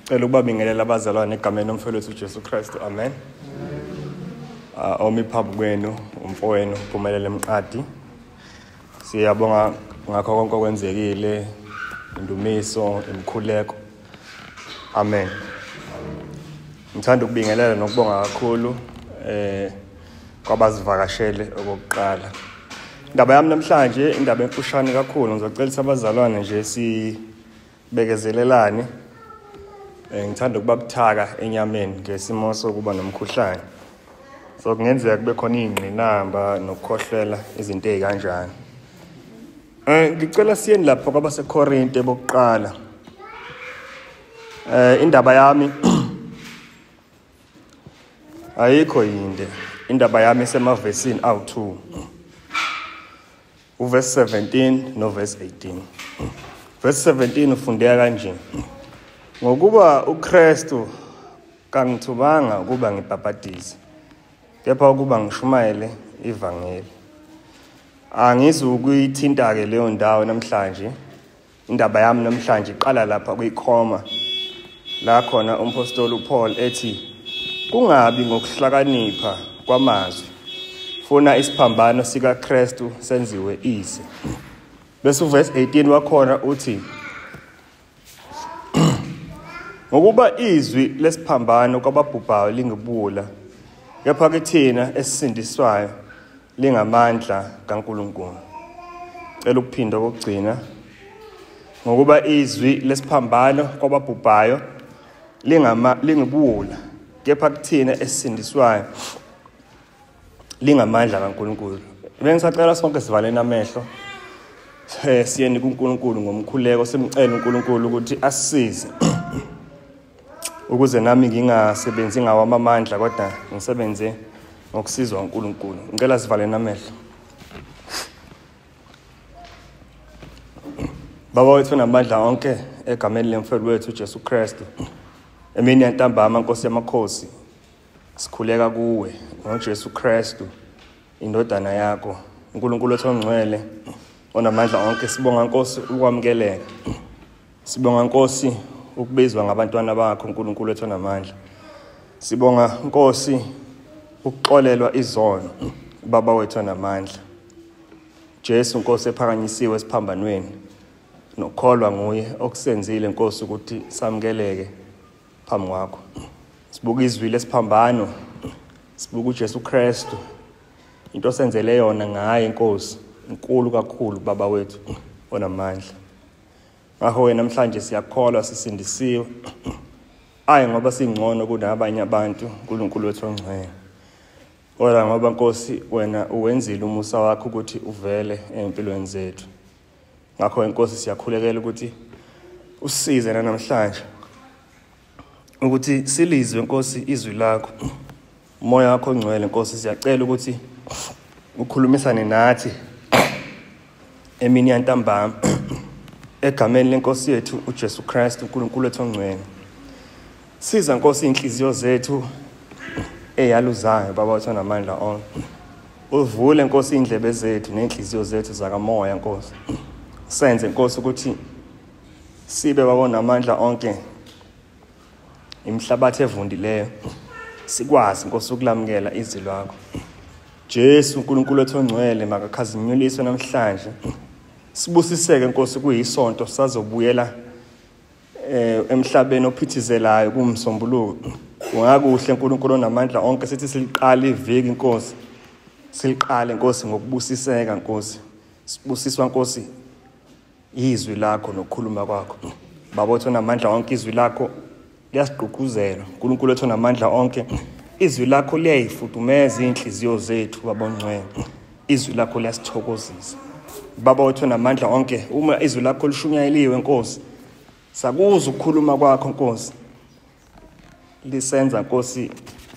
Cela ukubabingelela abazalwane egameni lomfelo wethu Jesu Kristu. Amen. Omi phambi kwenu umfowenu Phumelele Mqadi. Siyabonga ngakho konke okwenzekile, indumiso, imikhuleko. Amen. Ngithanda ukubingelela nokubonga kakhulu kwabazivakashele okokuqala. Indaba yami namhlanje indaba emfushane kakhulu, ngizocelisa abazalwane nje sibekezelelane. Ngithanda ukuba buthaka enyameni ngesimo sokuba nomkhuhlane. So kungenzeka kube khona ingqinamba nokukhohlela izinto ezikanjani. Ngicela siyeni lapho kwabaseKorinte bokuqala. Indaba yami ayikho yinde. Indaba yami isemavesini awu2. Uverse 17 no verse 18. Verse 17 ufundeka kanje. Ngokuba uKristu kangithubanga ukuba ngibhabhadise, kepha ukuba ngishumayele ivangeli. Angizukuyithinta ke leyo ndawo namhlanje. Indaba yami namhlanje iqala lapha kuyikhoma, la khona umpostoli uPaul ethi kungabi ngokuhlakanipha kwamazwi, funa isiphambano sikaKristu senziwe ize. Bese uverse 18 wakhona uthi ngokuba izwi lesiphambano kwababhubhayo lingibula, kepha kithina esisindiswayo lingamandla kaNkulunkulu. Cela ukuphinda kokugcina. Ngokuba izwi lesiphambano kwababhubhayo lingibula, kepha kithina esisindiswayo lingamandla kaNkulunkulu. Bengisacela sonke sivaleni amehlo, siyeni kuNkulunkulu ngomkhuleko, simcele uNkulunkulu ukuthi asisize ukuze nami ngingasebenzi ngawami amandla, kodwa ngisebenze ngokusizwa uNkulunkulu. Ngicela sivaleni amehlo. Baba wethu namandla onke, egameni lemfelo wethu Jesu Kristu, emini yantambama Nkosi yamakhosi, sikhuleka kuwe ngoJesu Kristu indodana yakho, uNkulunkulu wethu ongcwele onamandla onke. Sibonga Nkosi ukwamukeleka, sibonga Nkosi ukubizwa ngabantwana bakho, uNkulunkulu wethu onamandla. Sibonga Nkosi ukuxolelwa izono, Baba wethu onamandla. Jesu Nkosi ephakanyisiwe esiphambanweni, nokukholwa nguye okusenzile Nkosi ukuthi samukeleke phambi kwakho. Sibuka izwi lesiphambano, sibuka uJesu Kristu, into osenzele yona ngaye Nkosi inkulu kakhulu, Baba wethu onamandla. Ngakho ke namhlanje siyakholwa sisindisiwe, ayi ngoba singcono kunabanye abantu, uNkulunkulu wethu ongcwele, kodwa ngoba Nkosi wena uwenzile umusa wakho ukuthi uvele empilweni zethu. Ngakho Nkosi siyakhulekela ukuthi usisize namhlanje ukuthi silizwe Nkosi izwi lakho, umoya wakho ongcwele. Nkosi siyacela ukuthi ukhulumisane nathi emini yantambama, egameni lenkosi yethu uJesu Kristu, uNkulunkulu wethu ongcwele. Siza Nkosi inhliziyo zethu eyaluzayo, Baba wethu onamandla onke. Uvule Nkosi indlebe zethu nenhliziyo zethu zakamoya Nkosi. Senze Nkosi ukuthi sibe Baba onamandla onke imihlabathi evundileyo, sikwazi Nkosi ukulamukela izwi lakho. Jesu uNkulunkulu wethu ongcwele makakhazinyuliswe namhlanje. Sibusiseke Nkosi, kuyisonto sazobuyela emhlabeni ophithizelayo kumsombuluko. Kungakuhle uNkulunkulu onamandla onke sithi siliqale iviki Nkosi, siliqale Nkosi ngokubusiseka Nkosi. Sibusiswa Nkosi izwi lakho nokukhuluma kwakho. Baba wethu onamandla onke, izwi lakho liyasigqugquzela. uNkulunkulu wethu onamandla onke, izwi lakho liyayifudumeza inhliziyo zethu, Baba ongcwele. Izwi lakho liyasithokozisa, Baba wethu onamandla onke. Uma izwi lakho lishunyayeliwe Nkosi, sakuza ukukhuluma kwakho Nkosi, lisenza Nkosi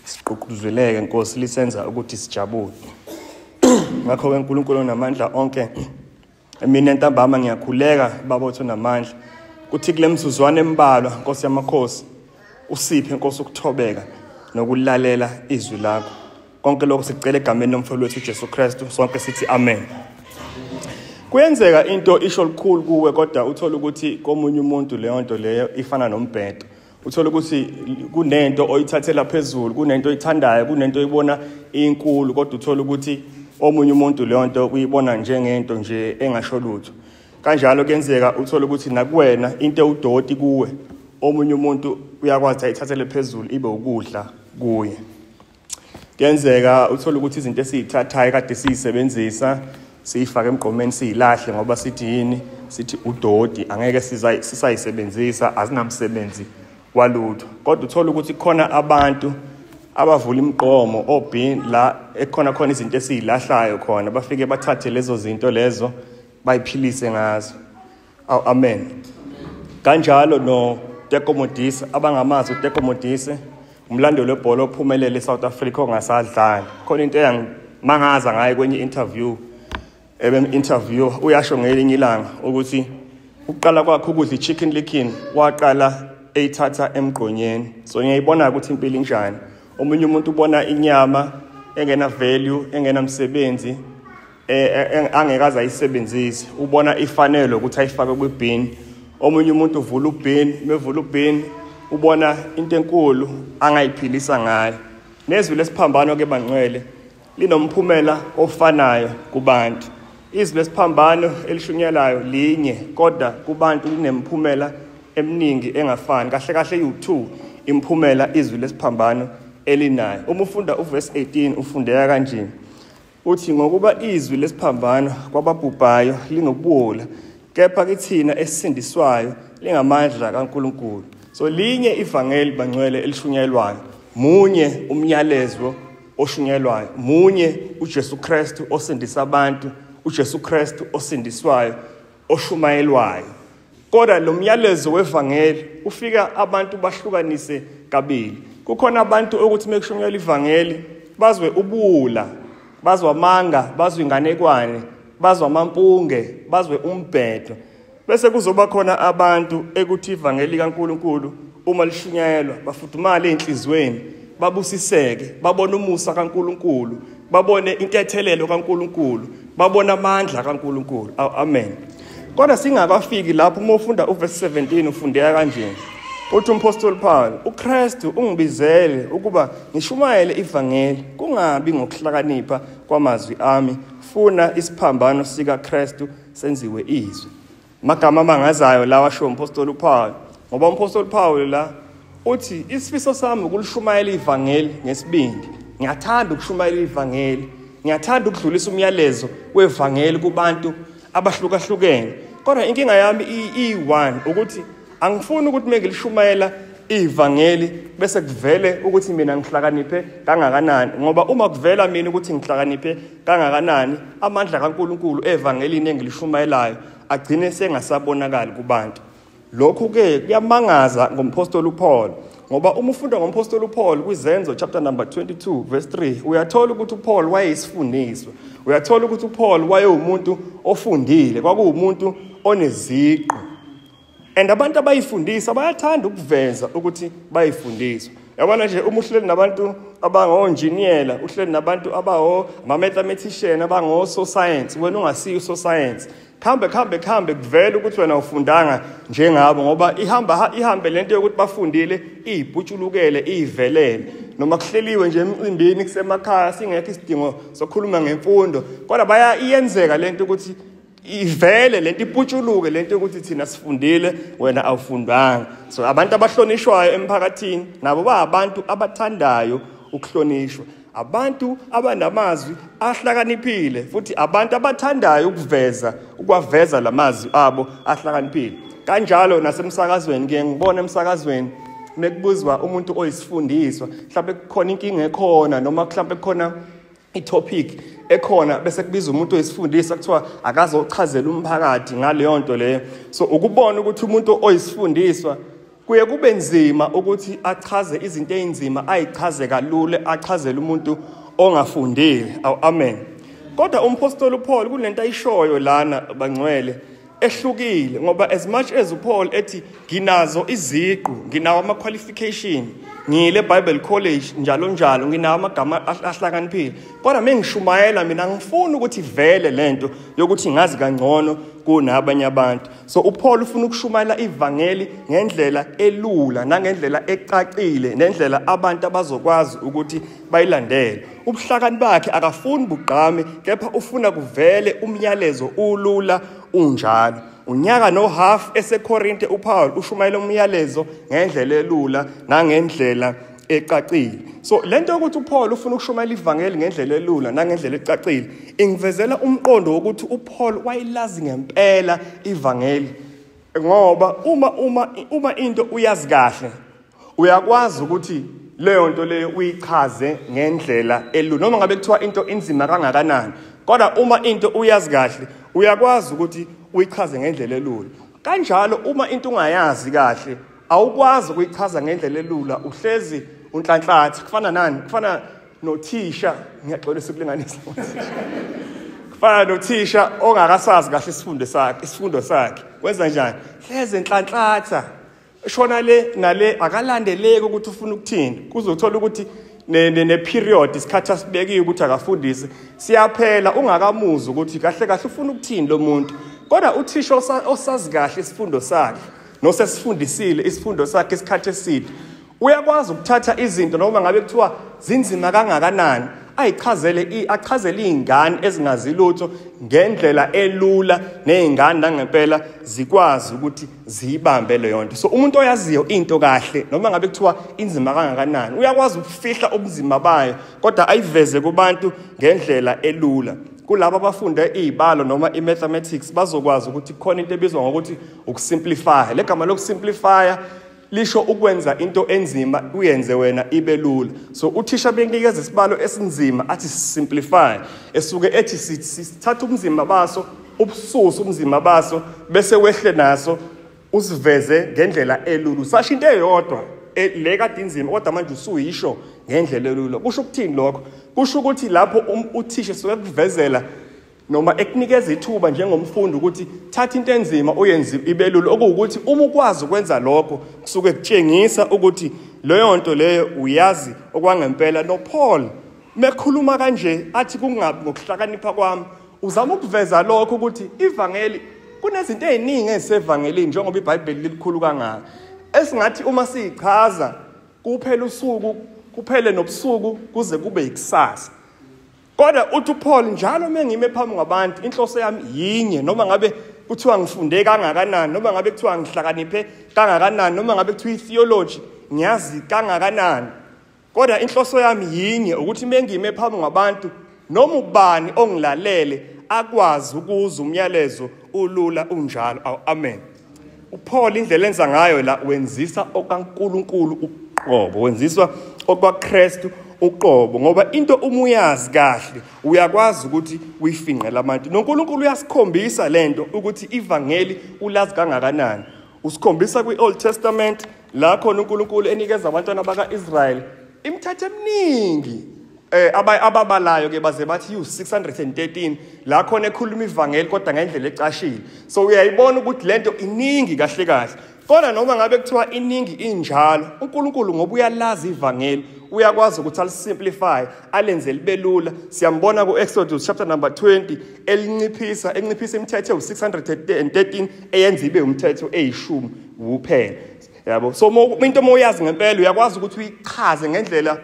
sigqugquzeleke Nkosi, lisenza ukuthi sijabule. Ngakho ke uNkulunkulu onamandla onke, emini entambama ngiyakhuleka Baba wethu onamandla kuthi kule mzuzwana embalwa Nkosi yamakhosi usiphe Nkosi ukuthobeka nokulalela izwi lakho. Konke lokho sicela egameni lomfelo wethu Jesu Kristu, sonke sithi amen. Kuyenzeka into isho likhulu kuwe, kodwa uthola ukuthi komunye umuntu leyo nto leyo ifana nombhedo. Uthola ukuthi kunento oyithathela phezulu, kunento oyithandayo, kunento oyibona inkulu, kodwa uthola ukuthi omunye umuntu leyo nto uyibona njengento nje engasho lutho. Kanjalo kuyenzeka uthola ukuthi nakuwena into ewudoti kuwe, omunye umuntu uyakwazi ayithathele phezulu ibe ukudla kuye. Kuyenzeka uthola ukuthi izinto esiyithathayo kade siyisebenzisa siyifake emgqomeni siyilahle ngoba sithi yini, sithi udoti, angeke sisayisebenzisa, azinamsebenzi walutho. Kodwa uthola ukuthi khona abantu abavula imigqomo obin la ekhona khona izinto esiyilahlayo khona, bafike bathathe lezo zinto lezo bayiphilise ngazo. Amen. Kanjalo no Teko Modise, abangamazi uTeko Modise, umlandeli webhola ophumelele eSouth Africa ongasadlali. Khona into eyangimangaza ngaye kwenye interview, ebem-interview uyasho ngelinye ilanga ukuthi ukuqala kwakhe ukudla i-Chicken Licken waqala eyithatha emgqonyeni. So ngiyayibona ukuthi impilo injani. Omunye umuntu ubona inyama engena value, engenamsebenzi, angekaze ayisebenzise, ubona ifanele ukuthi ayifake kwibin. Omunye umuntu uvula ubin, mevula ubin ubona into enkulu angayiphilisa ngayo. Nezwi lesiphambano ke bangcwele linomphumela ofanayo kubantu. Izwi lesiphambano elishunyelayo linye, kodwa kubantu linemphumela eminingi engafani. Kahle kahle iwu2 imphumela izwi lesiphambano elinayo. Uma ufunda uverse 18 ufundeka kanje, uthi ngokuba izwi lesiphambano kwababhubhayo lingobuwula, kepha kithina esisindiswayo lingamandla kaNkulunkulu. So linye ivangeli bangcwele elishunyelwayo, munye umyalezo oshunyelwayo, munye uJesu Kristu osindisa abantu, uJesu Kristu osindiswayo, oshumayelwayo. Kodwa lo myalezo wevangeli ufika abantu bahlukanise kabili. Kukhona abantu ukuthi mekushunyelwa ivangeli bazwe ubuwula, bazwe amanga, bazwe inganekwane, bazwe amampunge, bazwe umbhedo. Bese kuzoba khona abantu ekuthi ivangeli kaNkulunkulu uma lishunyayelwa bafudumale enhlizweni, babusiseke, babone umusa kaNkulunkulu, babone intethelelo kaNkulunkulu, babone amandla kaNkulunkulu. Amen. Kodwa singakafiki lapho, uma ufunda uverse 17 ufundeka kanje. Uthi umpostoli Paul, uKristu ungibizele ukuba ngishumayele ivangeli, kungabi ngokuhlakanipha kwamazwi ami, funa isiphambano sikaKristu senziwe izwi. Magama amangazayo lawa asho umpostoli Paul, ngoba umpostoli Paul la uthi isifiso sami ukulishumayela ivangeli ngesibindi. Ngiyathanda ukushumayela ivangeli, ngiyathanda ukudlulisa umyalezo wevangeli kubantu abahlukahlukene. Kodwa inkinga yami iyi-one ukuthi angifuni ukuthi mengilishumayela ivangeli bese kuvele ukuthi mina ngihlakaniphe kangakanani, ngoba uma kuvela mina ukuthi ngihlakaniphe kangakanani, amandla kaNkulunkulu evangelini engilishumayelayo agcine sengasabonakali kubantu. Lokhu ke kuyamangaza ngompostoli uPaul, ngoba uma ufunda ngompostoli uPaul kwiZenzo chapter number 22 verse 3 uyathola ukuthi uPaul wayeyisifundiswa, uyathola ukuthi uPaul wayewumuntu ofundile, kwakuwumuntu oneziqu. And abantu abayifundisa bayathanda ukuveza ukuthi bayifundiswa. Yabona nje uma uhleli nabantu abangonjiniyela, uhleli nabantu abawo ama-mathematician, abango-science, wena ungasiyo so-science, khambe kuvele ukuthi wena ufundanga njengabo, ngoba ihambe lento yokuthi bafundile iyibhutshulukele, iyivelele. Noma kuhleliwe nje emcimbini kusemakhaya singekho isidingo sokukhuluma ngemfundo, kodwa iyenzeka lento ukuthi ivele lento, iputshuluke lento ukuthi thina sifundile wena awufundanga. So abantu abahlonishwayo emphakathini nabo ba abantu abathandayo ukuhlonishwa, abantu abanamazwi ahlakaniphile, futhi abantu abathandayo ukuveza, ukwaveza lamazwi abo ahlakaniphile. Kanjalo nasemsakazweni, ngiye ngibone emsakazweni mekubuzwa umuntu oyisifundiswa, mhlawumbe kukhona inkinga ekhona noma mhlawumbe kukhona i-topic ekhona, bese kubiza umuntu oyisifundiswa kuthiwa akazochazela umphakathi ngaleyo nto leyo. So ukubona ukuthi umuntu oyisifundiswa kuye kube nzima ukuthi achaze izinto ezinzima, ayichaze kalula, achazele umuntu ongafundile. Amen. Kodwa umpostoli uPaul kunento ayishoyo lana bangcwele ehlukile, ngoba as much as uPaul ethi nginazo iziqu, nginawo ama qualification, Ngiyile Bible College njalo njalo, nginawo amagama ahlakaniphile. Kodwa mengishumayela mina ngifuna ukuthi vele lento yokuthi ngazi kangcono kunabanye abantu. So uPaul ufuna ukushumayela ivangeli ngendlela elula nangendlela ecacile, nendlela abantu abazokwazi ukuthi bayilandele. Ubuhlakani bakhe akafuni bugqame, kepha ufuna kuvele umyalezo ulula unjalo. Unyaka no half eseKorinte uPaul ushumayela umyalezo ngendlela elula nangendlela ecacile. So lento yokuthi uPaul ufuna ukushumayela ivangeli ngendlela elula nangendlela ecacile ingivezela umqondo wokuthi uPaul wayilazi ngempela ivangeli, ngoba uma into uyazi kahle uyakwazi ukuthi leyo nto leyo uyichaze ngendlela elula, noma ngabe kuthiwa into inzima kangakanani, kodwa uma into uyazi kahle uyakwazi ukuthi uyichaze ngendlela elula. Kanjalo uma into ungayazi kahle awukwazi ukuyichaza ngendlela elula, uhlezi unhlanhlatha. Kufana nani? Kufana nothisha, ngiyaxolisa ukulinganisa ngothisha. Kufana nothisha ongakasazi kahle isifundo sakhe. Wenza njani? Hleze enhlanhlatha, shona le nale, akalandeleki ukuthi ufuna ukuthini. Kuzothola ukuthi ne period isikhathi asibekiwe ukuthi akafundise siyaphela ungakamuzi ukuthi kahle kahle ufuna ukuthini lo muntu. Kodwa uthisha osazi kahle isifundo sakhe nosesifundisile isifundo sakhe isikhathi eside uyakwazi ukuthatha izinto noma ngabe kuthiwa zinzima kangakanani ayichazele, achazele izingane ezingazi lutho ngendlela elula, nezingane nangempela zikwazi ukuthi ziyibambe leyo nto. So umuntu oyaziyo into kahle noma ngabe kuthiwa inzima kangakanani uyakwazi ukufihla ubunzima bayo kodwa ayiveze kubantu ngendlela elula. Kulabo abafunde izibalo noma i-mathematics bazokwazi ukuthi khona into ebizwa ngokuthi ukusimplify. Le gama lokusimplify lisho ukwenza into enzima uyenze wena ibe lula. So uthisha bekunikeza isibalo esinzima athi simplify, esuke ethi sithatha ubunzima baso, ubususa ubunzima baso bese wehle naso usiveze ngendlela elula. Usasho into eyodwa le kade inzima kodwa manje usuyisho ngendlela elula. Kusho ukuthini lokho? Kusho ukuthi lapho uthisha esuke kuvezela noma ekunikeza ithuba njengomfundi ukuthi thatha into enzima uyenze ibe lula, okuwukuthi uma ukwazi ukwenza lokho kusuke kutshengisa ukuthi leyo nto leyo uyazi okwangempela. NoPaul mekhuluma kanje athi kungabi ngokuhlakanipha kwami, uzama ukuveza lokho ukuthi ivangeli kunezinto eziningi ezisevangelini njengoba iBhayibheli lilikhulu kangaka, esingathi uma siyichaza kuphela usuku kuphele nobusuku kuze kube ikusasa. Kodwa uthi uPaul njalo mengime phambi kwabantu inhloso yami yinye, noma ngabe kuthiwa ngifunde kangakanani, noma ngabe kuthiwa ngihlakaniphe kangakanani, noma ngabe kuthiwa i-theology ngiyazi kangakanani, kodwa inhloso yami yinye, ukuthi mengime phambi kwabantu noma ubani ongilalele akwazi ukuzwa umyalezo ulula unjalo. Amen. uPaul indlela enza ngayo la wenzisa okaNkuluNkulu uqobo, wenziswa okwaKristu uqobo, ngoba into uma uyazi kahle uyakwazi ukuthi uyifinqele abantu. NoNkulunkulu uyasikhombisa lento ukuthi ivangeli ulazi kangakanani. Usikhombisa kwi-Old Testament la khona uNkulunkulu enikeza abantwana baka-Israyeli imithetho eminingi, ababalayo ke baze bathi u-613 la khona ekhuluma ivangeli kodwa ngendlela ecashile. So uyayibona ukuthi lento iningi kahle kahle. Kodwa noma ngabe kuthiwa iningi injalo, uNkulunkulu ngoba uyalazi ivangeli uyakwazi ukuthi alisimplify alenze libe lula. Siyambona ku-Exodus chapter number 20 elinciphisa enciphisa imithetho ewu-613 eyenza ibe umthetho eyishumi kuphela. Yabo, so into uma uyazi ngempela uyakwazi ukuthi uyichaze ngendlela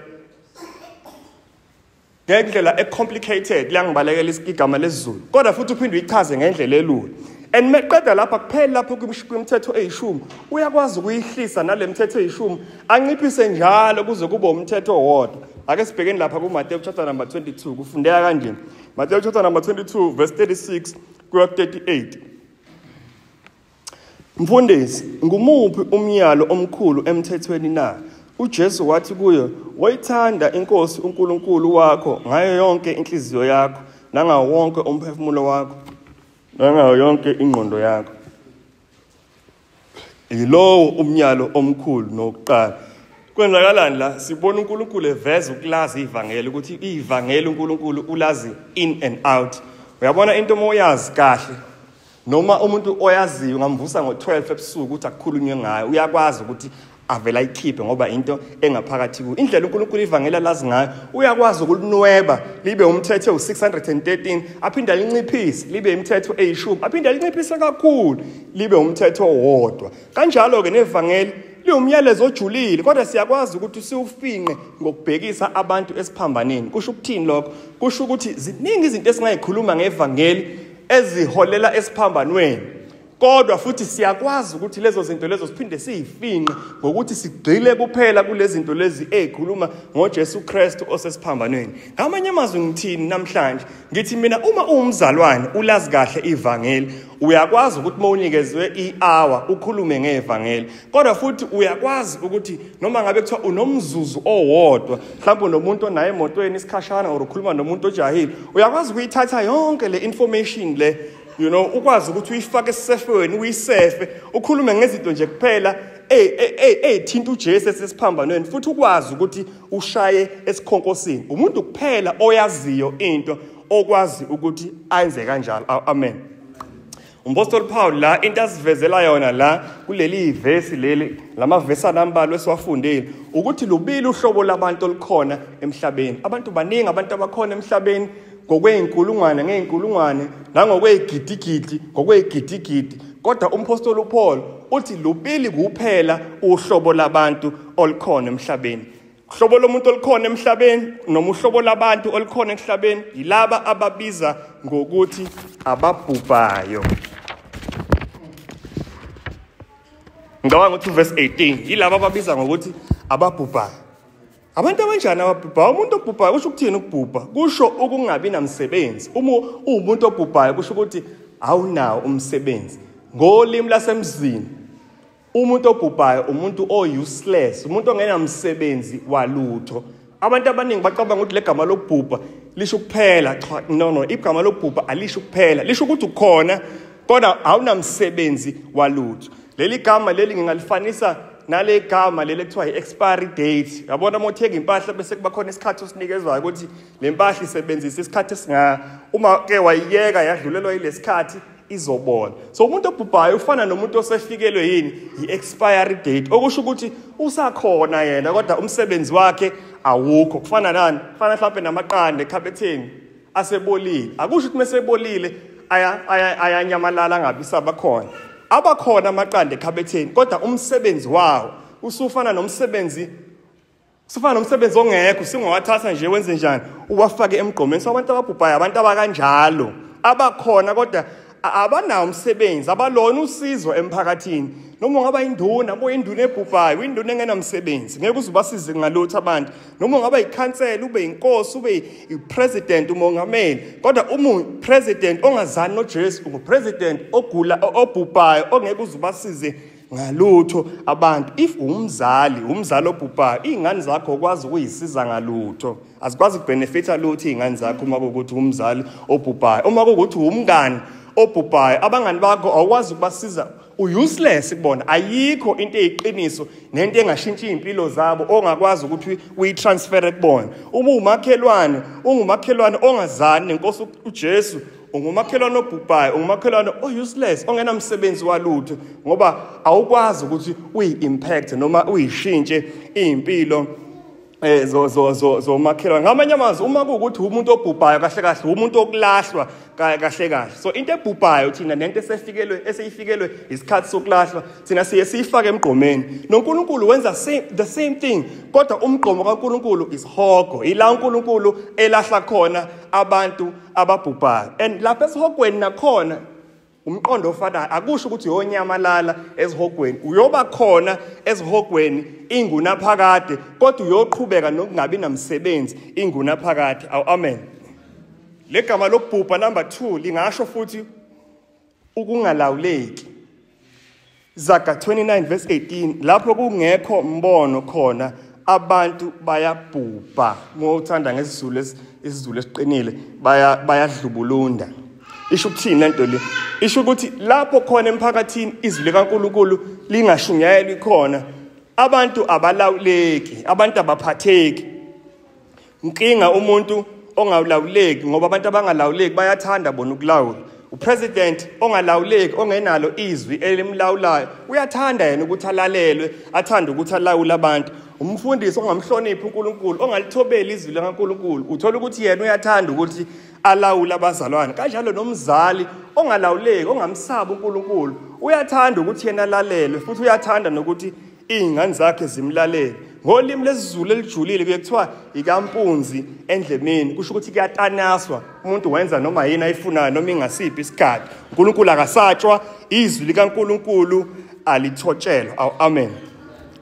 e-complicated, liyangibalekela igama lesiZulu, kodwa futhi uphinde uyichaze ngendlela elula. And meqeda lapha kuphela lapho kwimithetho eyishumi uyakwazi ukuyihlisa nale mithetho eyishumi anciphise njalo kuze kube umthetho owodwa. Ake sibhekeni lapha kuMateyu chapter number 22, kufundeka kanje. Mateyu chapter number 22 verse 36 kuya 38. Mfundisi, ngumuphi umyalo omkhulu emthethweni na? uJesu wathi kuyo, woyithanda inkosi uNkulunkulu wakho ngayo yonke inhliziyo yakho nangawo wonke umphefumulo wakho nangayo yonke ingqondo yakho. Yilowo umyalo omkhulu nokuqala. Kwenzakalani la? Sibona uNkulunkulu eveza ukulazi ivangeli, ukuthi ivangeli uNkulunkulu ulazi in and out. Uyabona into uma uyazi kahle, noma umuntu oyaziyo ungamvusa ngo-12 ebusuku ukuthi akukhulunywe ngayo, uyakwazi ukuthi Avela ayikhiphe ngoba into engaphakathi kuyo. Indlela uNkulunkulu ivangeli lazi ngayo, uyakwazi ukulinweba libe umthetho u613, aphinde alinciphise libe imithetho eyi-10, aphinde alinciphise kakhulu libe umthetho owodwa. Kanjalo ke nevangeli liwumyalezo ojulile, kodwa siyakwazi ukuthi siwufinqe ngokubhekisa abantu esiphambaneni. Kusho ukuthini lokho? Kusho ukuthi ziningi izinto esingayikhuluma ngevangeli eziholela esiphambanweni, kodwa futhi siyakwazi ukuthi lezo zinto lezo siphinde siyifinqe ngokuthi sigxile kuphela kulezi zinto lezi ezikhuluma ngoJesu Kristu osesiphambanweni. Ngamanye amazwi ngithini namhlanje? Ngithi mina uma uwumzalwane ulazi kahle ivangeli, uyakwazi ukuthi mawunikezwe i-hour ukhulume ngevangeli, kodwa futhi uyakwazi ukuthi noma ngabe kuthiwa unomzuzu owodwa, mhlawumbe unomuntu onaye emotweni isikhashana or ukhuluma nomuntu ojahile, uyakwazi ukuyithatha yonke le information le, you know, ukwazi ukuthi uyifake esisefweni, uyisefe, ukhulume ngezinto nje kuphela ey'thinta uJesu esesiphambanweni, futhi ukwazi ukuthi ushaye esikhonkosini. Umuntu kuphela oyaziyo into okwazi ukuthi ayenze kanjalo. Amen. Umpostoli Paul la into asivezela yona la kuleli vesi leli, lamavesi anambalwa esiwafundile, ukuthi lubili uhlobo labantu olukhona emhlabeni. Abantu baningi, abantu abakhona emhlabeni ngokwey'nkulungwane ngey'nkulungwane nangokwey'gidigidi ngokwey'gidigidi, kodwa umpostoli uPaul uthi lubili kuphela uhlobo labantu olukhona emhlabeni. Uhlobo lomuntu olukhona emhlabeni noma uhlobo labantu olukhona emhlabeni yilaba ababiza ngokuthi ababhubhayo. Ngicabanga ukuthi verse 18 yilaba ababiza ngokuthi ababhubhayo. Abantu abanjani ababhubhayo? Umuntu obhubhayo kusho ukuthini ukubhubha? Kusho ukungabi namsebenzi. Uma uwumuntu obhubhayo kusho ukuthi awunawo umsebenzi. Ngolimi lasemzini, umuntu obhubhayo umuntu o-useless, umuntu ongenamsebenzi walutho. Abantu abaningi bacabanga ukuthi legama lokubhubha lisho kuphela. Cha, no, igama lokubhubha alisho kuphela, lisho ukuthi ukhona kodwa awunamsebenzi walutho. Leli gama leli ngingalifanisa nale gama leli kuthiwa i-expiry date. Yabona uma uthenga impahla bese kuba khona isikhathi osinikezwayo ukuthi le mpahla isebenzise isikhathi esinga, uma ke wayiyeka yadlulelwa yilesikhathi izobona. So umuntu obhubhayo ufana nomuntu osefikelwe yini i-expiry date, okusho ukuthi usakhona yena kodwa umsebenzi wakhe awukho. Kufana nani? Kufana mhlawumbe namaqanda ekhabetheni asebolile. Akusho ukuthi mesebolile ayanyamalala angabi sabakhona. Abakhona amaqanda ekhabetheni kodwa umsebenzi wawo usufana nomsebenzi ongekho, singowathatha nje wenze njani uwafake emgqomeni. So abantu ababhubhayo abantu abakanjalo, abakhona kodwa abanawo umsebenzi, abalona usizo emphakathini. Noma ungaba induna, ube induna ebhubhayo, induna engenamsebenzi, ngeke uze ubasize ngalutho abantu. Noma ungaba ikhansela, ube inkosi, ube ipresident, umongameli, kodwa uma upresident ongazani noJesu, ungupresident ogula, obhubhayo, ongeke uze ubasize ngalutho abantu. If umzali, umzali obhubhayo, iy'ngane zakho ukwazi ukuyisiza ngalutho, azikwazi ukubenefitha lutho iy'ngane zakho uma kuwukuthi umzali obhubhayo. Uma kuwukuthi umngani obhubhayo, abangani bakho awukwazi ukubasiza, useless kubona. Ayikho into eyiqiniso nento engashintsha impilo zabo ongakwazi ukuthi uyitransfere kubona. Uma umakhelwane, ungumakhelwane ongazani nenkosi uJesu, ungumakhelwane obhubhayo, ungumakhelwane o-useless, ongenamsebenzi walutho, ngoba awukwazi ukuthi uyi-impact noma uyishintshe impilo zomakhelwane. Ngamanye amazwi, uma kuwukuthi umuntu obhubhayo kahle kahle umuntu okulahlwa kahle kahle. So into ebhubhayo thina nento esefikelwe eseyifikelwe isikhathi sokulahlwa thina siye siyifake emgqomeni. NoNkulunkulu wenza the same thing, kodwa umgqomo kaNkulunkulu isihogo, ila uNkulunkulu elahla khona abantu ababhubhayo. And lapha esihogweni nakhona umqondo ofanayo, akusho ukuthi uyonyamalala esihogweni, uyoba khona esihogweni ingunaphakade, kodwa uyoqhubeka nokungabi namsebenzi ingunaphakade. Amen. Legama lokubhubha number 2 lingasho futhi ukungalawuleki. Zaga 29 verse 18, lapho kungekho mbono khona abantu bayabhubha. Ngothanda ngesiZulu, isiZulu esiqinile, bayadlubulunda. Isho ukuthini lento le? Isho ukuthi lapho khona emphakathini izwi likaNkulunkulu lingashunyayelwa khona, abantu abalawuleki, abantu abaphatheki. Inkinga umuntu ongawulawuleki, ngoba abantu abangalawuleki bayathanda bona ukulawula. Upresident ongalawuleki, ongenalo izwi elimlawulayo, uyathanda yena ukuthi alalelwe, athande ukuthi alawule abantu. Umfundisi ongamhloniphi uNkulunkulu, ongalithobeli izwi likaNkulunkulu, uthola ukuthi yena uyathanda ukuthi alawule abazalwane. Kanjalo nomzali ongalawuleki, ongamsabi uNkulunkulu, uyathanda ukuthi yena alalelwe, futhi uyathanda nokuthi iy'ngane zakhe zimlalele. Ngolimi lesiZulu elijulile kuye kuthiwa ikampunzi endlemeni, kusho ukuthi kuyatanaswa, umuntu wenza noma yini ayifunayo noma ingasiphi isikhathi. uNkulunkulu akasatshwa, izwi likaNkulunkulu alithotshelwa. Amen.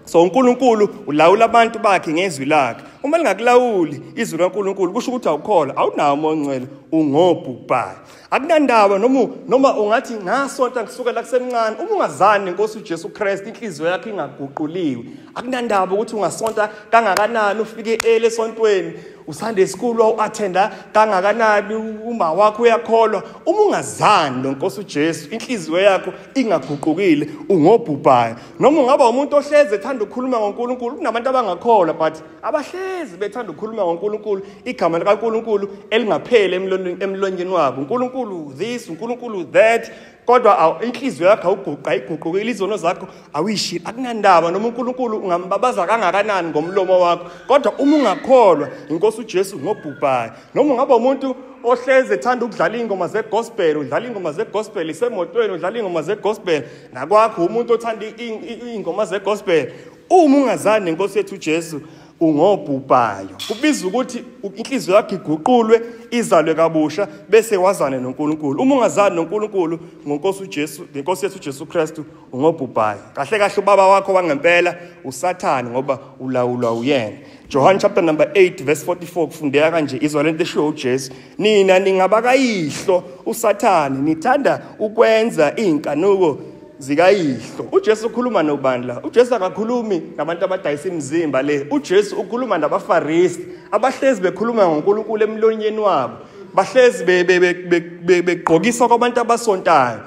So uNkulunkulu ulawula abantu bakhe ngezwi lakhe. Uma lingakulawuli izwi likaNkulunkulu, kusho ukuthi awukholwa, awunawo uMoya oNgcwele, ungobhubhayo. Akunandaba noma ungathi ngasonta kusukela kusemncane, uma ungazani nenkosi uJesu Kristu, inhliziyo yakho ingaguquliwe. Akunandaba ukuthi ungasonta kangakanani, ufike early esontweni, uSunday school uattenda kangakanani, uma wakho uyakholwa, uma ungazani nenkosi uJesu, inhliziyo yakho ingaguqukile, ungobhubhayo. Noma ungaba umuntu ohleze ethanda ukukhuluma ngoNkulunkulu, kunabantu abangakholwa but abahlezi bethanda ukukhuluma ngoNkulunkulu, igama likaNkulunkulu elingapheli emlonyeni wabo, uNkulunkulu this, uNkulunkulu that, kodwa inhliziyo yakho awuguqa, ayiguqukile, izono zakho awuyishili. Akunandaba noma uNkulunkulu ungambabaza kangakanani ngomlomo wakho, kodwa uma ungakholwa inkosi uJesu ngobhubhayo. Noma ungaba umuntu ohleze ethanda ukudlala iy'ngoma zegospel, udlala iy'ngoma zegospel isemotweni, udlala iy'ngoma zegospel, nakwakho umuntu othanda iy'ngoma zegospel, uma ungazani nenkosi yethu uJesu, ungobhubhayo. Kubiza ukuthi inhliziyo yakho iguqulwe, izalwe kabusha, bese wazane noNkulunkulu. Uma ungazani noNkulunkulu ngonkosi uJesu, ngenkosi yethu uJesu Kristu, ungobhubhayo. Kahle kahle ubaba wakho wangempela uSathane, ngoba ulawulwa uyena. John chapter number 8 verse 44 kufundeka kanje, izwa lento eshiwo uJesu: nina ningabakayihlo uSathane, nithanda ukwenza iy'nkanuko zikayihlo. uJesu ukhuluma nobani la? uJesu akakhulumi nabantu abadayisa imizimba le. uJesu ukhuluma nabaFarisi abahlezi bekhuluma ngoNkulunkulu emlonyeni wabo, bahlezi begqokisa kwabantu abasontayo.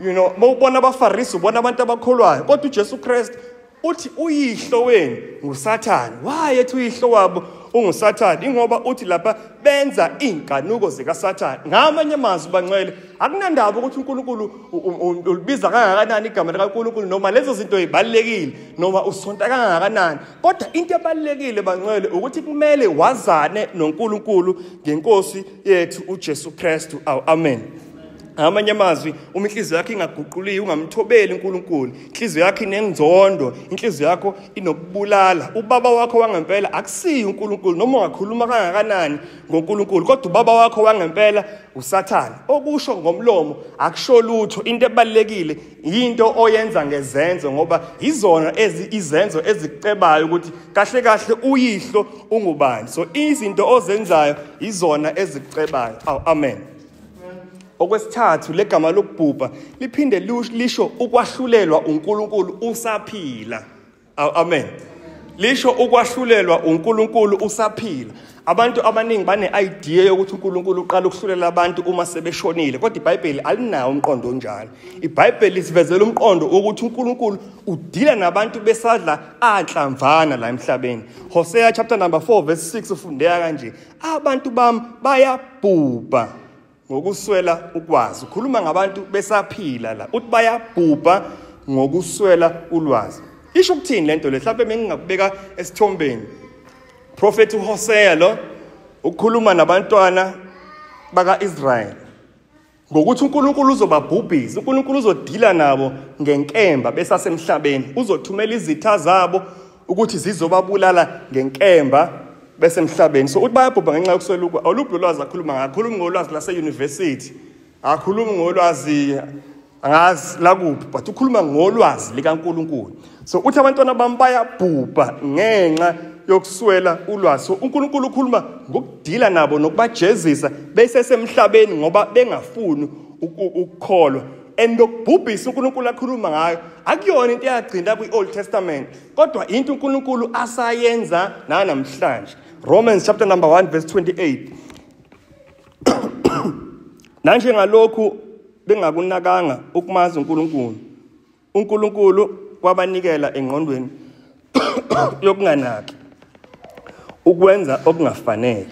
You know, mawubona abaFarisi ubona abantu abakholwayo, kodwa uJesu Kristu uthi uyihlo wenu nguSathane. Why ethi uyihlo wabo unguSathane? Ingoba uthi lapha benza iy'nkanuko zikaSathane. Ngamanye amazwi bangcwele, akunandaba ukuthi uNkulunkulu ulibiza kangakanani igama likaNkulunkulu, noma lezo zinto zibalulekile, noma usonta kangakanani, kodwa into ebalulekile bangcwele ukuthi kumele wazane noNkulunkulu ngenkosi yethu uJesu Kristu. Amen. Ngamanye amazwi, uma inhliziyo yakho ingaguquliwe, ungamthobeli uNkulunkulu, inhliziyo yakho inenzondo, inhliziyo yakho inokubulala, ubaba wakho wangempela akusiyo uNkulunkulu, noma ungakhuluma kangakanani ngoNkulunkulu, kodwa ubaba wakho wangempela uSathane. Okusho ngomlomo akusho lutho, into ebalulekile into oyenza ngezenzo, ngoba izona izenzo ezikucebayo ukuthi kahle kahle uyihlo ungubani. So izinto ozenzayo izona ezikucebayo. Amen. Okwesithathu, legama lokubhubha liphinde lisho ukwahlulelwa uNkulunkulu usaphila. Amen. Lisho ukwahlulelwa uNkulunkulu usaphila. Abantu abaningi bane-idea yokuthi uNkulunkulu uqala ukuhlulela abantu uma sebeshonile, kodwa iBhayibheli alinawo umqondo onjalo. iBhayibheli lisivezela umqondo ukuthi uNkulunkulu udila nabantu besadla anhlamvana la emhlabeni. Hosea chapter number 4 verse 6 ufundeka kanje: abantu bami bayabhubha ngokuswela ukwazi. Ukhuluma ngabantu besaphila la, uthi bayabhubha ngokuswela ulwazi. Isho ukuthini lento le? Mhlawumbe mengingakubeka esithombeni. Prophet uHosea lo ukhuluma nabantwana bakaIsrael ngokuthi uNkulunkulu uzobabhubhisa, uNkulunkulu uzodila nabo ngenkemba besasemhlabeni, uzothumela izitha zabo ukuthi zizobabulala ngenkemba besemhlabeni. So uthi bayabhubha ngenxa yokuswela ukwazi. Oluphi ulwazi akhuluma ngalo? Akhuluma ngolwazi lase-university, akhuluma ngolwazi angazi lakuphi, but ukhuluma ngolwazi likaNkulunkulu. So uthi abantwana bami bayabhubha ngenxa yokuswela ulwazi. So uNkulunkulu ukhuluma ngokudila nabo nokubajezisa besesemhlabeni ngoba bengafuni ukukholwa. And lokubhubhisa uNkulunkulu akhuluma ngayo akuyona into eyagcina kwi-Old Testament, kodwa into uNkulunkulu asayenza nanamhlanje. Romans chapter number 1 verse 28. Nanjengalokhu bengakunakanga ukumazi uNkulunkulu, uNkulunkulu wabanikela engqondweni yokunganaki ukwenza okungafanele.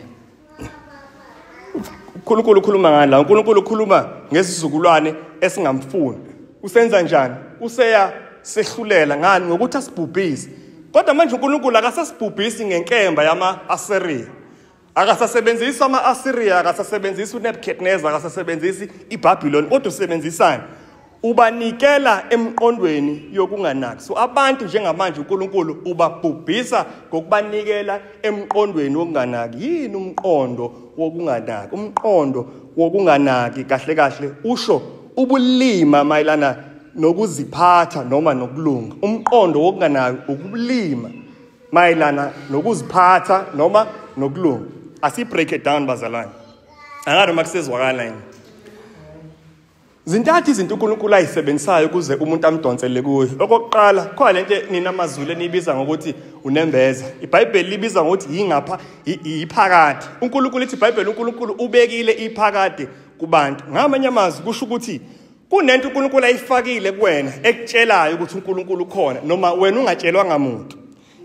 uNkulunkulu ukhuluma ngani la? uNkulunkulu ukhuluma ngesizukulwane esingamfuni. Usenza njani? Useya sehlulela ngani? Ngokuthi asibhubhise. Kodwa manje uNkulunkulu akasasibhubhisi ngenkemba yama-Asiriya. Akasasebenzisi ama-Asiriya, akasasebenzisi uNebuchadnezzar, akasasebenzisi iBabylon, kodwa usebenzisani? Ubanikela emqondweni yokunganaki. So abantu njengamanje uNkulunkulu ubabhubhisa ngokubanikela emqondweni wokunganaki. Yini umqondo wokunganaki? Umqondo wokunganaki kahle kahle usho ubulima mayelana nokuziphatha noma nokulunga. Umqondo wokunganaki ukubulima mayelana nokuziphatha noma nokulunga. Asi break it down bazalwane. Angazi noma kusezwakala yini. Zintathu izinto uNkulunkulu ayisebenzisayo ukuze umuntu amdonsele kuye. Okokuqala, khona lento nina amaZulu enibiza ngokuthi unembeza. iBhayibheli libiza ngokuthi yingapha iphakade. uNkulunkulu ithi iBhayibheli uNkulunkulu ubekile iphakade kubantu. Ngamanye amazwi kusho ukuthi kunento uNkulunkulu ayifakile kuwena ekutshelayo ukuthi uNkulunkulu ukhona noma wena ungatshelwa ngamuntu.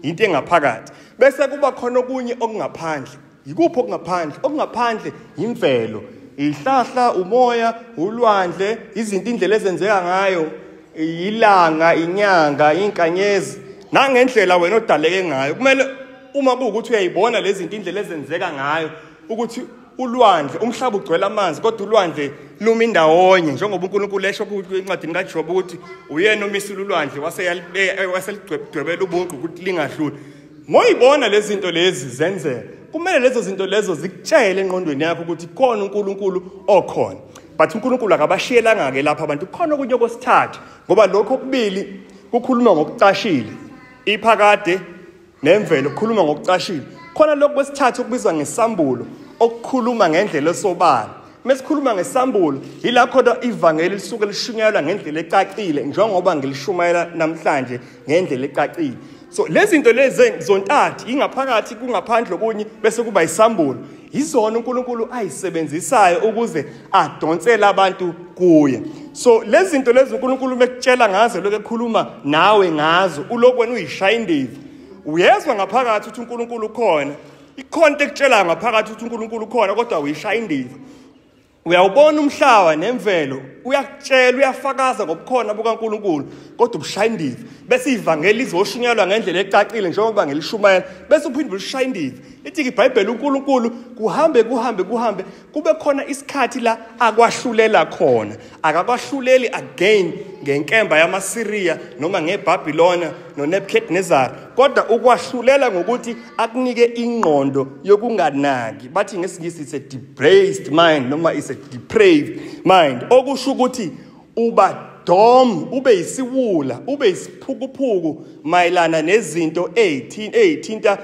Into engaphakathi. Bese kuba khona okunye okungaphandle. Yikuphi okungaphandle? Okungaphandle imvelo. Ihlahla, umoya, ulwandle, izinto indlela ezenzeka ngayo, ilanga, inyanga, inkanyezi, nangendlela wena odaleke ngayo. Kumele uma kuwukuthi uyayibona lezi zinto indlela ezenzeka ngayo ukuthi ulwandle, umhlaba ugcwele amanzi kodwa ulwandle lumi ndawonye, njengoba uNkulunkulu esho encwadini kaJob ukuthi uyena omisile ulwandle waseligcwebela ubunqu ukuthi lingadluli. Ngoyibona lezi zinto lezi zenzeka, kumele lezo zinto lezo zikutshele engqondweni yakho ukuthi khona uNkulunkulu okhona. But uNkulunkulu akabashiyelanga ke lapha abantu, khona okunye okwesithathu, ngoba lokho okubili kukhuluma ngokucashile, iphakade nemvelo kukhuluma ngokucashile. Khona lokho kwesithathu okubizwa ngesambulo, okukhuluma ngendlela esobala. Mesikhuluma ngesambulo, yila khona ivangeli lisuke lishunyayelwa ngendlela ecacile, njengoba ngilishumayela namhlanje ngendlela ecacile. So lezi zinto lezi zontathu, ingaphakathi kungaphandle okunye bese kuba isambulo, izona uNkulunkulu ayisebenzisayo ukuze adonsele abantu kuye. So lezi zinto lezi uNkulunkulu mekutshela ngazo, lokho ekhuluma nawe ngazo, ulokhu wena uyishaya indiva. Uyezwa ngaphakathi ukuthi uNkulunkulu ukhona, ikhona into ekutshelayo ngaphakathi ukuthi uNkulunkulu ukhona, kodwa uyishaya indiva. Uyawubona umhlaba nemvelo, uyakutshela, uyafakaza ngobukhona bukaNkulunkulu, kodwa ubushaya indiva. Bese ivangeli lizoshunyayelwa ngendlela ecacile njengoba ngilishumayela, bese uphinde ulishaya indiva. Lithi iBhayibheli uNkulunkulu kuhambe kuhambe kuhambe kube khona isikhathi la akwahlulela khona. Akakwahluleli again ngenkemba yamaSiriya noma ngeBabylona noNebuchadnezzar, kodwa ukwahlulela ngokuthi akunike ingqondo yokunganaki. Bathi ngesiNgisi it's a depraved mind noma it's a depraved mind, okusho ukuthi uba dom, ube yisiwula, ube yisiphukuphuku mayelana nezinto eyithinta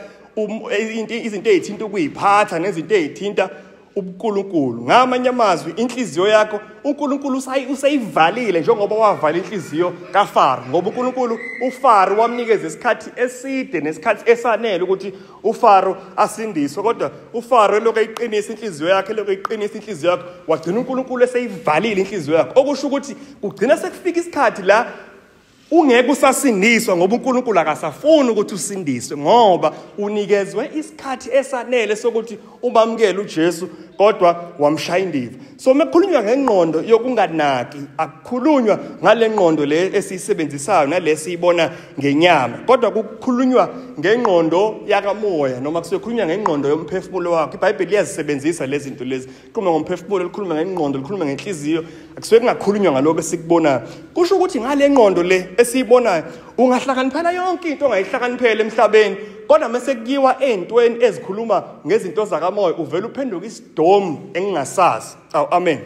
izinto eyithinta ukuyiphatha nezinto eyithinta ubuNkulunkulu. Ngamanye amazwi inhliziyo yakho uNkulunkulu useyivalile, njengoba wavala inhliziyo kaFaro, ngoba uNkulunkulu uFaro wamnikeza isikhathi eside nesikhathi esanele ukuthi uFaro asindiswe, kodwa uFaro lokho eyiqinisa inhliziyo yakhe, lokho eyiqinisa inhliziyo yakhe, wagcina uNkulunkulu eseyivalile inhliziyo yakhe, okusho ukuthi kugcina sekufika isikhathi la ungeke usasindiswa, ngoba uNkulunkulu akasafuni ukuthi usindiswe, ngoba unikezwe isikhathi esanele sokuthi ubamukele uJesu, kodwa wamshaya indiva. So mekukhulunywa ngengqondo yokunganaki, akukhulunywa ngale ngqondo le esiyisebenzisayo nale siyibona ngenyama, kodwa kukhulunywa ngengqondo yakamoya, noma kusuke ngengqondo yomphefumulo wakho. iBhayibheli liyazisebenzisa lezi zinto lezi, likhuluma ngomphefumulo, likhuluma ngengqondo, likhuluma ngenhliziyo. Akusuke kungakhulunywa ngaloko esikubonayo. Kusho ukuthi ngale ngqondo le esiyibonayo ungahlakaniphela yonke into ongayihlakaniphela emhlabeni, kodwa mase kuyiwa ey'ntweni ezikhuluma ngezinto zakamoya uvele uphenduke isidomu engingasazi. Awu, amen.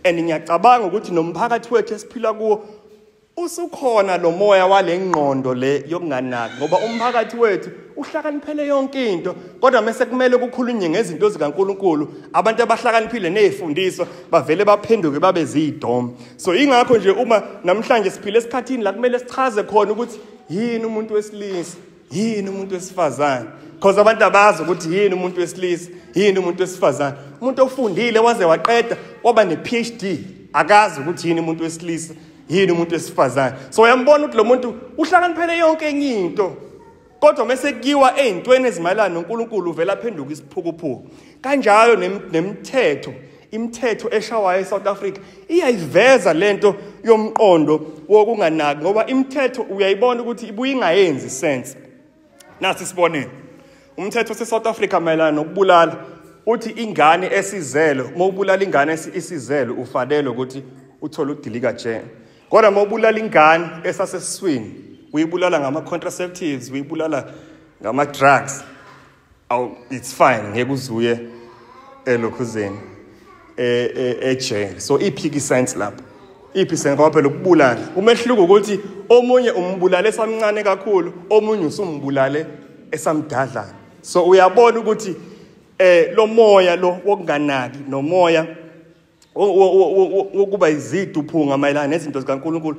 And ngiyacabanga ukuthi nomphakathi wethu esiphila kuwo usukhona lo moya wale ngqondo le yokunganaki, ngoba umphakathi wethu uhlakaniphele yonke into, kodwa mase kumele kukhulunywe ngezinto zikaNkulunkulu, abantu abahlakaniphile nezifundiswa bavele baphenduke babe zidomu. So ingakho nje uma namhlanje siphila esikhathini la kumele sichaze khona ukuthi yini umuntu wesilisa, yini umuntu wesifazane, because abantu abazi ukuthi yini umuntu wesilisa, yini umuntu wesifazane. Umuntu ofundile waze waqeda waba ne-PhD akazi ukuthi yini umuntu wesilisa, yini umuntu wesifazane. So uyambona ukuthi lo muntu uhlakaniphele yonke enye into, kodwa mase kuyiwa ey'ntweni ezimayelana noNkulunkulu uvela aphenduka isiphukuphuku. Kanjalo nemithetho Imithetho eshawayo eSouth Africa iyayiveza lento yomqondo wokunganaki, ngoba imithetho uyayibona ukuthi ibuye ingayenzi sense. Nasi sibonelo, umthetho waseSouth Africa mayelana nokubulala uthi ingane esizele, uma ubulala ingane esizele ufanele ukuthi uthole udilika jele. Kodwa uma ubulala ingane esasesiswini, uyibulala ngama-contraceptives, uyibulala ngama-drugs, it's fine, ngeke uzuye elokhuzeni ejele. So iphi sense lapho? Iphi sense? Ngoba phela ukubulala, umehluko ukuthi omunye umbulale esamncane kakhulu, omunye usumbulale esamdadlana. So uyabona ukuthi lo moya lo wokunganaki nomoya wokuba iziduphunga mayelana nezinto zikaNkulunkulu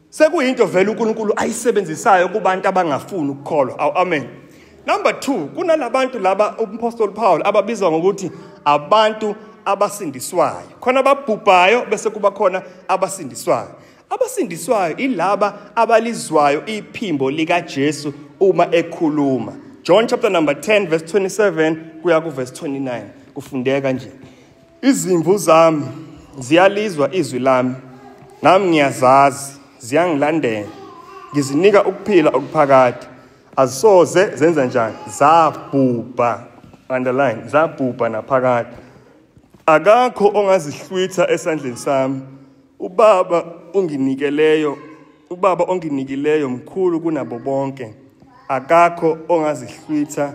sekuyinto vele uNkulunkulu ayisebenzisayo kubantu abangafuni ukukholwa. Amen. Number 2, kunalabantu laba uMpostoli Paul ababizwa ngokuthi abantu abasindiswayo. Khona ababhubhayo bese kuba khona abasindiswayo. Abasindiswayo ilaba abalizwayo iphimbo likaJesu uma ekhuluma. John chapter number 10 verse 27 kuya ku verse 29 kufundeka kanje: izimvu zami ziyalizwa izwi lami, nami ngiyazazi, ziyangilandela, ngizinika ukuphila okuphakade, azisoze zenza njani, zabhubha, underline, zabhubha naphakade. Akakho ongazihlwitha esandleni sami. Ubaba onginikileyo mkhulu kunabo bonke, akakho ongazihlwitha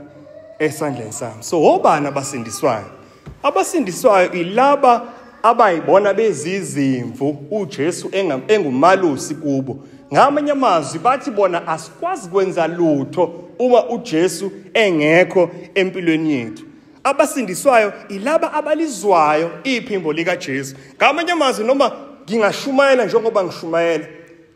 esandleni sami. So obani abasindiswayo? Abasindiswayo ilaba abayibona bezizimvu uJesu engumalusi kubo. Ngamanye amazwi bathi bona asikwazi kwenza lutho uma uJesu engekho empilweni yethu. Abasindiswayo ilaba abalizwayo iphimbo likaJesu. Ngamanye amazwi noma ngingashumayela njengoba ngishumayela,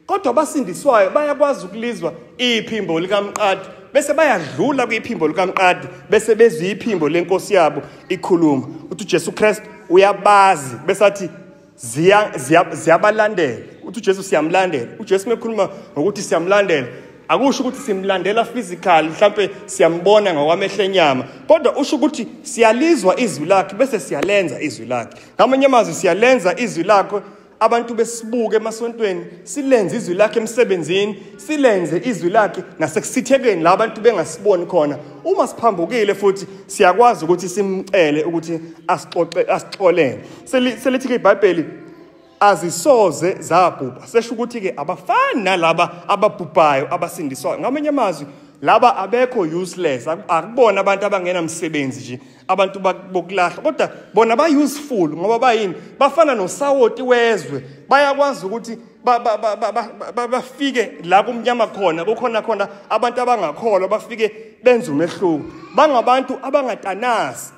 kodwa abasindiswayo bayakwazi ukulizwa iphimbo likaMqadi, bese bayadlula kwiphimbo likaMqadi, bese bezwa iphimbo lenkosi yabo ikhuluma. Uthi uJesu Kristu uyabazi, bese athi ziyabalandela. Uthi uJesu siyamlandela. uJesu mekhuluma ngokuthi siyamlandela, akusho ukuthi simlandela physical, mhlambe siyambona ngokwamehlo enyama, kodwa usho ukuthi siyalizwa izwi lakhe bese siyalenza izwi lakhe. Ngamanye amazwi siyalenza izwi lakhe, abantu besibuke emasontweni, silenze izwi lakhe emsebenzini, silenze izwi lakhe nasekusithekeni la abantu bengasiboni khona. Uma siphambukile futhi siyakwazi ukuthi simcele ukuthi asixoxe, asixolele. Selithi ke iBhayibheli azisoze zabhubha. Sesho ukuthi ke abafani nalaba ababhubhayo abasindiswayo. Ngamanye amazwi laba abekho useless, akubona abantu abangenamsebenzi nje, abantu bokulahla, kodwa bona ba useful ngoba bayini? Bafana nosawoti wezwe, bayakwazi ukuthi bafike la kumnyama khona, kukhona khona abantu abangakholwa, bafike benze umehluko. Bangabantu abangatanasi,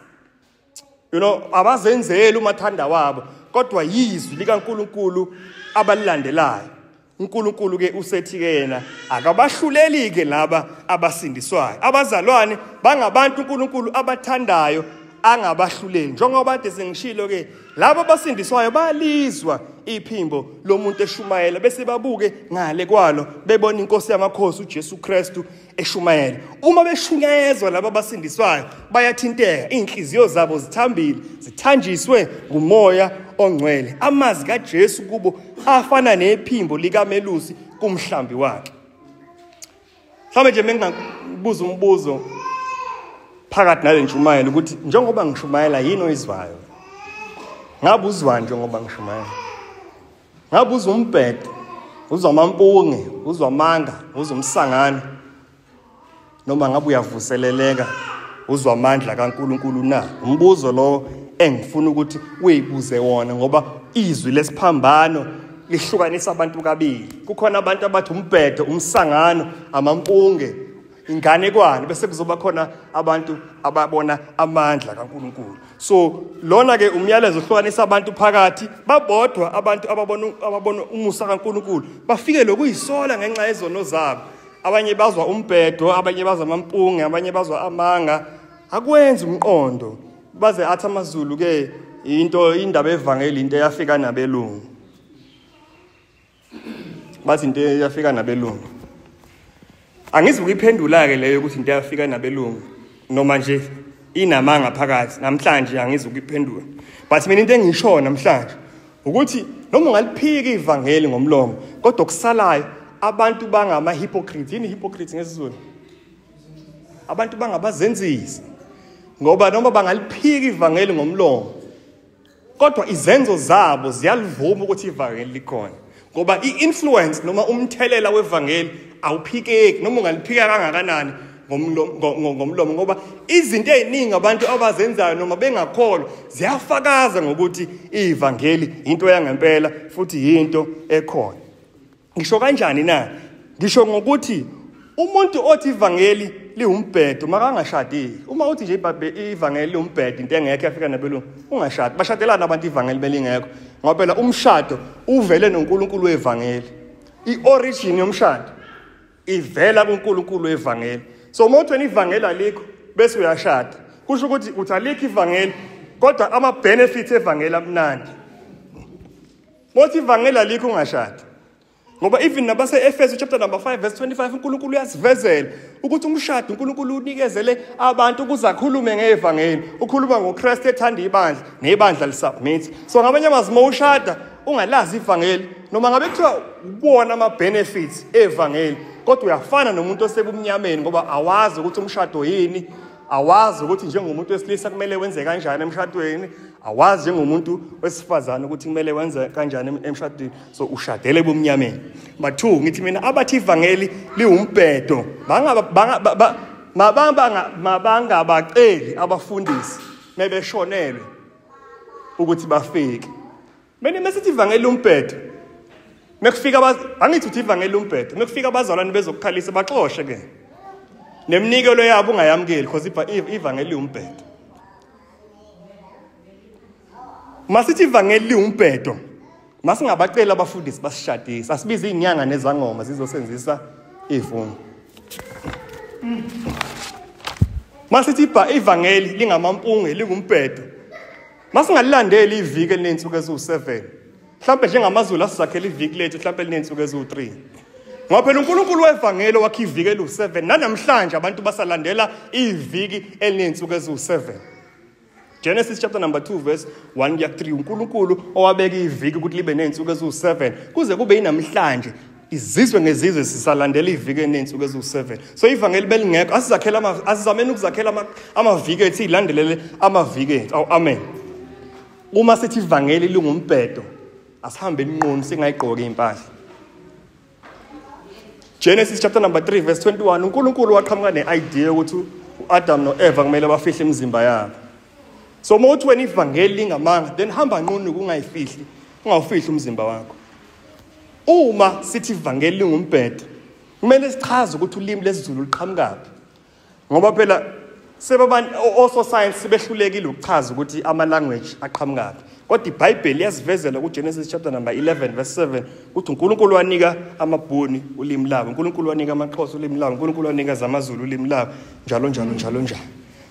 you know, abazenzeli umathanda wabo, kodwa yizwi likaNkulunkulu abalilandelayo. uNkulunkulu ke usethi ke yena akabahluleli ke laba abasindiswayo. Abazalwane bangabantu uNkulunkulu abathandayo, angabahluleli. Njengoba kade sengishilo ke, laba abasindiswayo bayalizwa iphimbo lomuntu eshumayela, bese babuke ngale kwalo bebona inkosi yamakhosi uJesu Kristu eshumayela. Uma beshunyayezwa laba abasindiswayo bayathinteka, inhliziyo zabo zithambile, zithanjiswe ngumoya ongcwele. Amazwi kaJesu kubo afana nephimbo likamelusi kumhlambi wakhe. Mhlawumbe nje mengingabuza umbuzo phakathi nale ntshumayelo ukuthi njengoba ngishumayela yini oyizwayo? Ngabe uzwa njengoba ngishumayela? Ngabe uzwa umbhedo, uzwa amampunge, uzwa amanga, uzwa umsangano, noma ngabe uyavuseleleka, uzwa amandla kaNkulunkulu na? Umbuzo lo engifuna ukuthi uyibuze wona, ngoba izwi lesiphambano lihlukanisa abantu kabili. Kukhona abantu abathi umbhedo, umsangano, amampunge, inganekwane, bese kuzoba khona abantu ababona amandla kaNkulunkulu. So lona ke umyalezo ohlukanisa abantu phakathi, babodwa abantu ababona umusa kaNkulunkulu, bafike lokuyisola ngenxa yezono zabo. Abanye bazwa umbhedo, abanye bazwa amampunge, abanye bazwa amanga. Akwenzi umqondo. Baze athi amaZulu ke into indaba evangeli into eyafika nabelungu. Bathi into eyafika nabelungu. Angizukuyiphendula ke leyo ukuthi into eyafika nabelungu noma nje inamanga phakathi. Namhlanje angizukuyiphendula. But mina into engisho namhlanje ukuthi noma ungaliphika ivangeli ngomlomo, kodwa okusalayo abantu bangama hypocrites. Yini hypocrites ngesiZulu? Abantu bangabazenzisi. Ngoba noma bangaliphika ivangeli ngomlomo, kodwa izenzo zabo ziyalivuma ukuthi ivangeli likhona. Ngoba i-influence noma umthelela wevangeli awuphikeki noma ungaliphika kangakanani ngomlomo, ngoba izinto eziningi abantu abazenzayo noma bengakholwa ziyafakaza ngokuthi ivangeli into yangempela futhi into ekhona. Ngisho kanjani na? Ngisho ngokuthi umuntu othi ivangeli liwumbhedo makangashadi. Uma uthi nje ivangeli liwumbhedo, into engekho yafika nabelungu, ungashadi. Bashadelana abantu ivangeli belingekho, ngoba phela umshado uvele noNkulunkulu wevangeli. I-origin yomshado ivela kuNkulunkulu wevangeli. So uma uthi wena ivangeli alikho bese uyashada, kusho ukuthi uthi alikho ivangeli kodwa ama benefits evangeli amnandi. Mothi ivangeli alikho ungashadi. Ngoba even nabase Efesu chapter number 5 verse 25 uNkulunkulu uyasivezela ukuthi umshado uNkulunkulu unikezele abantu ukuze akhulume ngevangeli. Ukhuluma ngoKristu ethanda ibandla nebandla lisubmit. So ngamanye amazwi uma ushada ungalazi ivangeli, noma ngabe kuthiwa ubona ama benefits evangeli, kodwa uyafana nomuntu osebumnyameni ngoba awazi ukuthi umshado yini, awazi ukuthi njengomuntu wesilisa kumele wenze kanjani emshadweni, awazi njengomuntu wesifazane ukuthi kumele wenze kanjani emshadweni. So ushadele ebumnyameni. Number 2, ngithi mina abathi ivangeli liwumbhedo mabangabaceli abafundisi mebeshonelwe ukuthi bafike. Mina mesithi ivangeli umbhedo, mekufika angithi uthi ivangeli umbhedo, mekufika abazalwane bezokukhalisa baxoshe ke. Neminikelo yabo ungayamukeli because ivangeli liwumbhedo. Masithi ivangeli liwumbhedo, masingabacela abafundisi basishadise, asibize izinyanga nezangoma zizosenzisa izifungo. Masithi ivangeli lingamampunge lingumbhedo, masingalilandeli iviki elinensuku eziwu7. Mhlawumbe njengamaZulu asizakhela iviki lethu mhlawumbe elinensuku eziwu3. Ngoba phela uNkulunkulu wevangeli wakhe iviki elu7, nanamhlanje abantu basalandela iviki elinensuku eziwu7. Genesis chapter number 2 verse 1 kuya 3, uNkulunkulu owabeka iviki ukuthi libe nezinsuku eziwu7 kuze kube inamhlanje izizwe ngezizwe sisalandela iviki elinensuku eziwu7. So ivangeli belingekho, asizakhela asizameni ukuzakhela amaviki ethu, ilandelele amaviki ethu. Awu amen. Uma sithi ivangeli lingumbhedo, asihambe inqunu singayigqoki impahla. Genesis chapter number 3 verse 21, uNkulunkulu waqhamuka ne-idea ukuthi uAdam noEva kumele bafihle imizimba yabo. So uma uthi wena ivangeli lingamanga, then hamba nqunu kungayifihli, ungawufihli umzimba wakho. Uma sithi ivangeli lingumbhedo, kumele sichaze ukuthi ulimi lesiZulu luqhamukaphi. Ngoba phela ososayensi behlulekile ukuchaza ukuthi ama language aqhamukaphi. Kodwa iBhayibheli liyasivezela kuGenesis chapter number 11 verse 7 ukuthi uNkulunkulu wanika amabhuni ulimi labo, uNkulunkulu wanika amaXhosa ulimi labo, uNkulunkulu wanika zamaZulu ulimi labo, njalo njalo njalo njalo.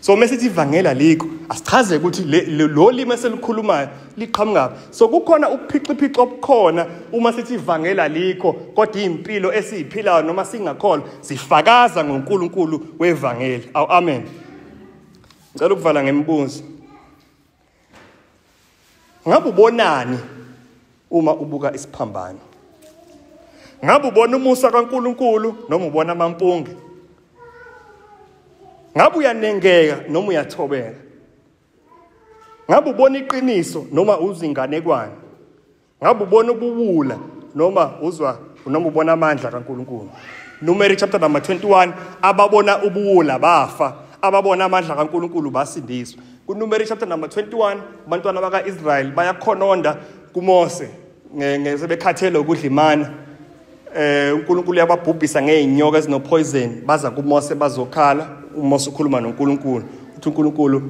So mesithi ivangeli alikho, asichaze ukuthi lo limi eselikhulumayo liqhamukaphi. So kukhona uphiciphici obukhona uma sithi ivangeli alikho, kodwa impilo esiyiphilayo noma singakholwa sifakaza ngoNkulunkulu wevangeli. Awu amen. Ngicela ukuvala ngemibuzo. Ngabe ubonani uma ubuka isiphambano? Ngabe ubona umusa kaNkulunkulu noma ubona amampunge? Ngabe uyanengeka noma uyathobeka? Ngabe ubona iqiniso noma uzinganekwane? Ngabe ubona ubuwula noma uzwa noma ubona amandla kaNkulunkulu? Numeri chapter number 21, ababona ubuwula bafa, ababona amandla kaNkulunkulu basindiswa. KuNumeri chapter number 21, abantwana bakaIsrael bayakhononda kuMose ngesebekhathele ukudla imana. uNkulunkulu uyababhubhisa ngeenyoka ezinopoison, baza kuMose bazokhala. uMose ukhuluma noNkulunkulu, uthi uNkulunkulu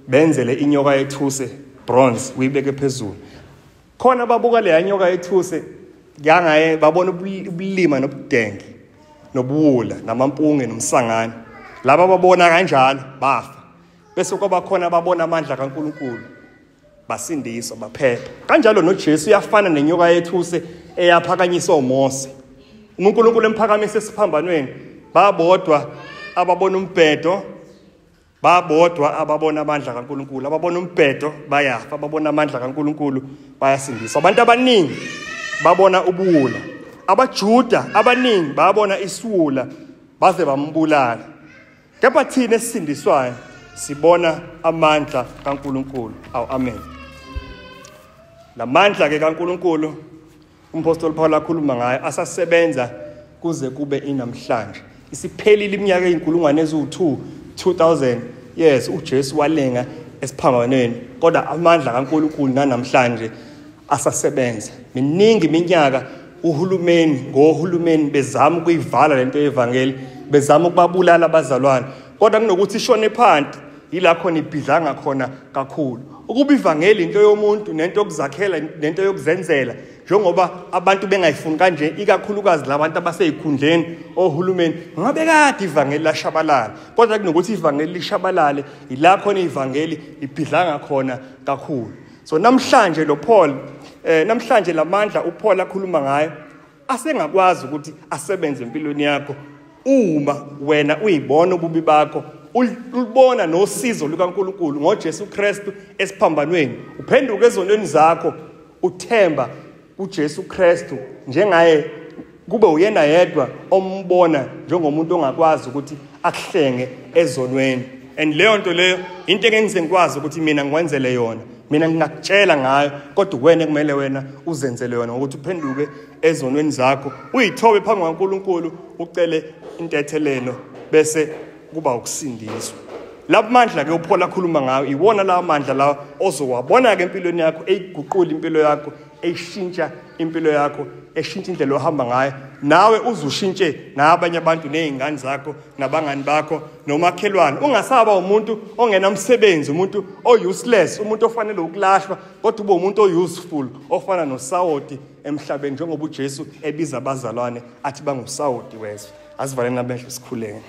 benzele inyoka yethuse bronze uyibeke phezulu. Khona babuka leya nyoka yethuse yangaye babona ubulima nobudenge nobuwula namampunge nomsangano. Laba babona kanjalo bafa. Bese kwaba khona babona amandla kaNkulunkulu basindiswa baphepha. Kanjalo noJesu uyafana nenyoka yethuse eyaphakanyiswa uMose. UNkulunkulu emphakamise esiphambanweni, babodwa ababona umbhedo Babodwa ababona amandla kaNkulunkulu, ababona umbhedo bayafa, ababona amandla kaNkulunkulu bayasindiswa. Abantu abaningi babona ubuwula, abaJuda abaningi babona isiwula baze bambulala. Kepha thina esisindiswayo sibona amandla kaNkulunkulu. Awu, amen. Lamandla ke kaNkulunkulu umpostoli Paul akhuluma ngayo asasebenza kuze kube inamhlanje. Isiphelile iminyaka eyinkulungwane eziwu-2, 2000 years uJesu walenga esiphambanweni, kodwa amandla kaNkulunkulu nanamhlanje asasebenza. Miningi iminyaka uhulumeni ngohulumeni bezama ukuyivala lento yevangeli, bezama ukubabulala abazalwane, kodwa kunokuthi ishone phansi yila khona ibhidlanga khona kakhulu. Ukuba ivangeli into yomuntu nento yokuzakhela nento yokuzenzela, njengoba abantu bengayifuni kanje, ikakhulukazi labantu abaseyikhundleni ohulumeni, ngabe kade ivangeli lashabalala. Kodwa kunokuthi ivangeli lishabalale, ila khona ivangeli ibhidlanga khona kakhulu. So namhlanje lo Paul, namhlanje lamandla uPaul akhuluma ngayo asengakwazi ukuthi asebenze empilweni yakho uma wena uyibona ububi bakho, ulibona nosizo lukaNkulunkulu ngoJesu Kristu esiphambanweni, uphenduke ezonweni zakho, uthemba uJesu Kristu njengaye, kube uyena yedwa ombona njengomuntu ongakwazi ukuthi akuhlenge ezonweni. And leyo nto leyo into engize ngikwazi ukuthi mina ngiwenzele yona, mina ngingakutshela ngayo, kodwa wena kumele wena uzenzele yona ngokuthi uphenduke ezonweni zakho, uyithobe phambi kukaNkulunkulu, ucele intethelelo, bese kuba ukusindiswa. Lapho mandla ke uPaul akhuluma ngayo, iwona lawo mandla lawo ozowabona ke empilweni yakho, eyiguqula impilo yakho, eyishintsha impilo yakho, eshintsha indlela ohamba ngayo, nawe uzushintshe nabanye abantu nezingane zakho nabangani bakho nomakhelwane. Ungasaba umuntu ongenamsebenzi, umuntu o-useless, umuntu ofanele ukulahlwa, kodwa ube umuntu o-useful ofana nosawoti emhlabeni, njengoba uJesu ebiza abazalwane athi bangusawoti wezwe. Asivaleni amehlo sikhuleke.